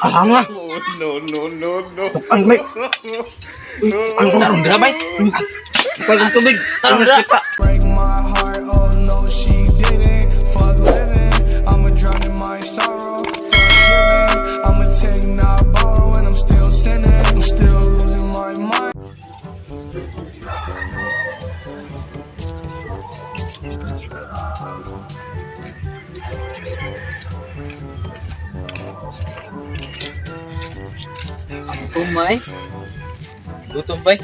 Ah nga. Oh, no, no, no, no. Ang may ang Tarong dira, bay. Pag ang tubig, Tarong dira. Break my heart, oh no, she didn't. Fuck living, I'ma drown in my sorrow. Fuck giving, I'ma take, not borrow, and I'm still sinning. I'm still losing my mind. Tumay. Gutom, bay.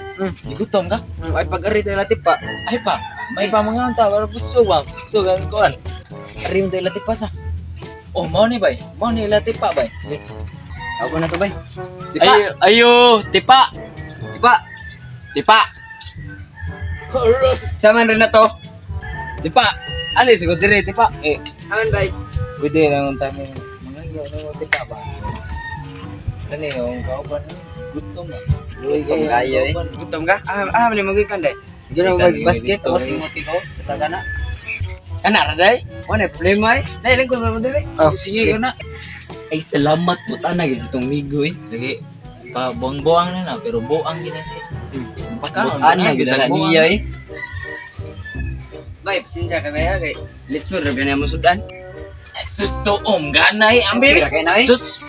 Gutom ka? Ay pag-ari tayo latip pa. Ay pa. May pa mga unta para busog ba. Busog ang kuan. Ari mo tayo latip pa sa. Oh, mao ni, bay. Mao ni ila tipa, bay. Ako na to, bay. Di pa. Ayo, ayo, tipa. Di pa. Tipa. Sama rin na to. Tipa. Ali siguro dire tipa. Eh, Aman, bay. pwede lang ang tami mga yo tipa ba. Kani yung kauban gutom ba. Gutom kayo, eh. Gutom ka? Ah, ah, ni magikan day. Gino Kita mag basket dito, tapos eh. imo ko. Taga na. Kana ra day. Wala problema eh. Dai lingkod mo dili. Oh, Sige ko na. Ay, salamat po tanag sa itong migo eh. Lagi, pa buang-buang na na, pero buang gina siya. Pagkaon, Buang na gina bisag buang. niya eh. Bay, pasensya ka bay ha kay lechon ra ba mo sudan. Sus, tuom, ganay, ambil. Kaya na eh. Sus,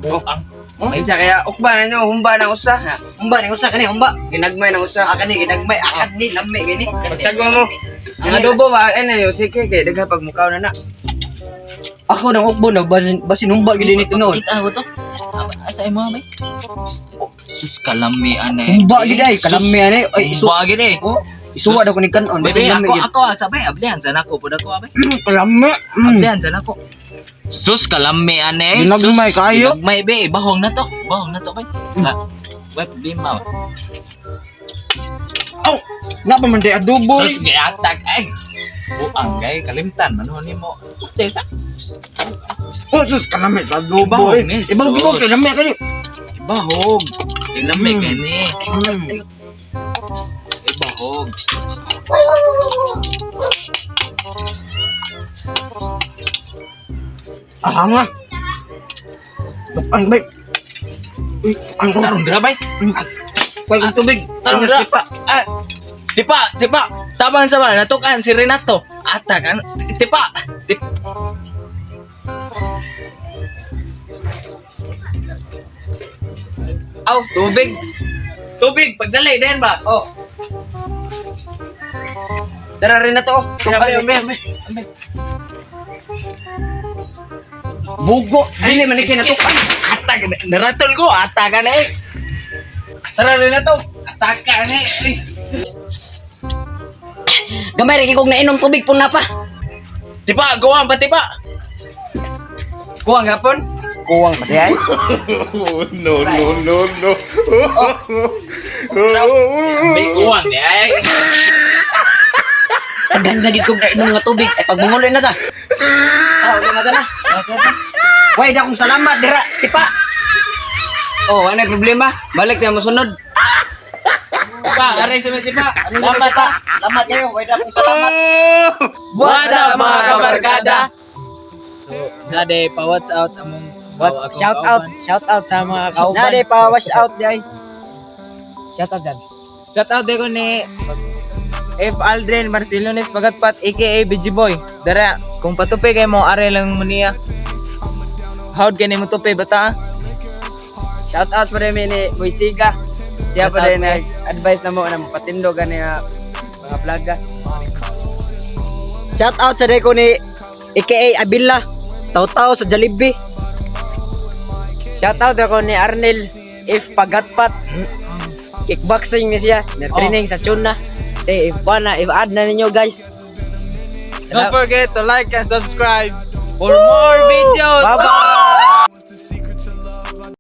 buang. Oh, pasensya kaya ukba na nyo, humba na usa. Humba ni usa kani humba. Ginagmay na usa. Ah kani ginagmay akad ni lami gini. Pagtagwa mo. Ang adobo ba ay na yo sige kay dagha pag mukaw na na. Ako nang ukbo na basin basin humba gid ni tinuod. Kita ko to. Asa imo bay? Sus, kalami ane. Humba gid ay kalami ani ay isu. Humba gid eh. Oh, isuwa daw ko ni kanon Bebe, basin lami ako, gid. ako, asa bay, ablihan sana ako, pud ako, abay. Kalami. Ablihan sana ako. Sus, kalami ane. Ginagmay Sus, kayo. Ginagmay, be. Bahong na to. Bahong na to, bay. Ha, Way, problema. Aw, na pa man di adobo. Sus, giatag, ay. Buang, gay, kalimtan, manuhon nimo. Ute sa. Oh, sus kalami sa adobo. Ibahog eh. ni, Ibang sus. gibog kay lami kani. Bahog. Ilami kay ni. Bahog. Ah nga. Ang bay. Uy, ang Tarong dira, bay. Pag ang tubig, Tarong dira. Ah, tipa, tipa. Tabang sa ba, natukan si Renato. Atag, ano, tipa. Tip. Aw, tubig. Tubig, pagdali din ba? Oh. Tara rin na to. oh. Ambe, ambe, ambe. Ambe. Bugo, dili man ni natukan. Atag, naratol ko, atag na eh. Tara, Renato. Ataka na eh. Gamay ra kay kog nainom tubig pun na pa. Tipa, gawang pa, tipa. Kuwang hapon. Kuwang pa di ay. Oh, no, no, no, no. Ambe, kuwang di ay. Tagan lagi kog nainom nga tubig ay pagmunguloy na ta. Ah, na ta na. Way da akong salamat dira, tipa. Oh, wala problema. Balik tayo mosunod. Tipa, aray sa tipa. Salamat ha. Salamat kayo, way da akong salamat. What's up, mga kabarkada? So, nade pa what's out among What's shout out, shout out sa mga kauban. Nade pa wash out di ay. Shout out dan. Shout out ko ni F Aldrin Marcelones Pagatpat aka BG Boy. Dara, kung patupi kay mo are lang mo niya. Howd kay mo tupi bata? Shout out pa rin ni Boy Tiga. Siya pa rin advice na mo na mapatindo gani nga mga vlogga. Shout out sa deko ni aka Abila. Taw-taw sa Jollibee. Shout out ako ni Arnel F Pagatpat. Kickboxing ni siya. Na-training sa Chuna. Eh, if na, if add na ninyo guys. Don't forget to like and subscribe for more videos. Bye-bye!